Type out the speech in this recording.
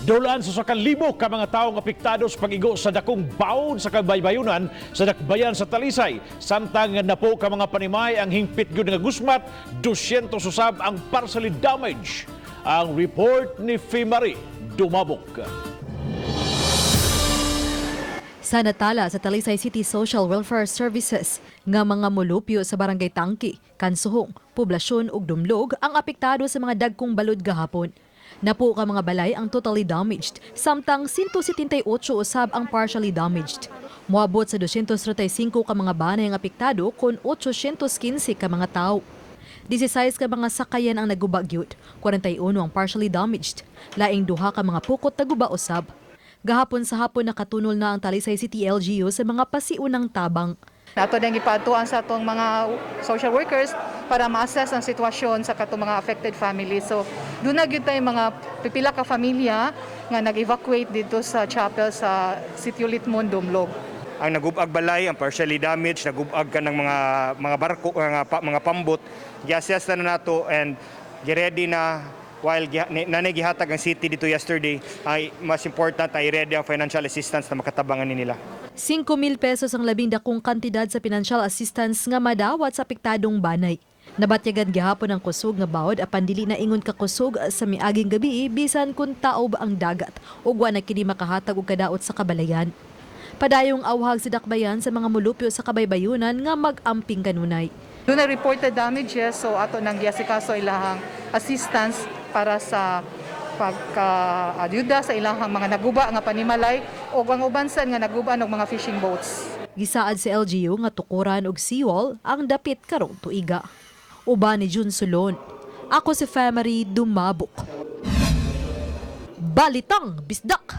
Dulaan sa 1,000 ka mga tawo nga apektado sa pag-igo sa dakong bawod sa kabaybayunan sa dakbayan sa Talisay. Samtang napo ka mga panimay ang hingpit gyud nga gusmat, 200 usab ang partially damage. Ang report ni Fimari Dumabok. Sa natala sa Talisay City Social Welfare Services nga mga mulupyo sa Barangay Tangki, Kansuhong, Poblasyon ug Dumlog ang apektado sa mga dagkong balod gahapon. Napo ka mga balay ang totally damaged, samtang 178 usab ang partially damaged. Moabot sa 235 ka mga banay ang apektado kon 815 ka mga tawo. 16 ka mga sakayan ang naguba gyud, 41 ang partially damaged. Laing duha ka mga pukot naguba usab. Gahapon sa hapon, nakatunol na ang Talisay City LGU sa mga pasiunang tabang. Nato nang ipaadtuan sa atong mga social workers para ma-assess ang sitwasyon sa katong mga affected families. So, duna gyud tay mga pipila ka pamilya nga nag-evacuate dito sa chapel sa Sitio Litmon, Dumlog. Ang nagubag balay, ang partially damaged, nagubag ka ng mga barko, mga pambot, gi-assess na nato and gi-ready na while nanay gihatag ang city dito yesterday, ay mas important ay ready ang financial assistance na makatabangan ni nila. 5,000 pesos ang labing dakong kantidad sa financial assistance nga madawat sa apektadong banay. Nabatyagan gihapon ang kusog nga bawod apan dili na ingon ka kusog sa miaging gabi bisan kung taob ang dagat ug wa na kini makahatag og kadaot sa kabalayan. Padayong awhag si dakbayan sa mga mulupyo sa kabaybayunan nga mag-amping kanunay. Duna reported damages, so ato nang giasikaso ilahang assistance para sa pagka-ayuda sa ilahang mga naguba nga panimalay o ang uban sad nga naguba og mga fishing boats. Gisaad sa LGU nga tukuran og seawall ang dapit karong tuiga. Uban ni Jun Sulon. Ako si Femery Dumabok. Balitang Bisdak!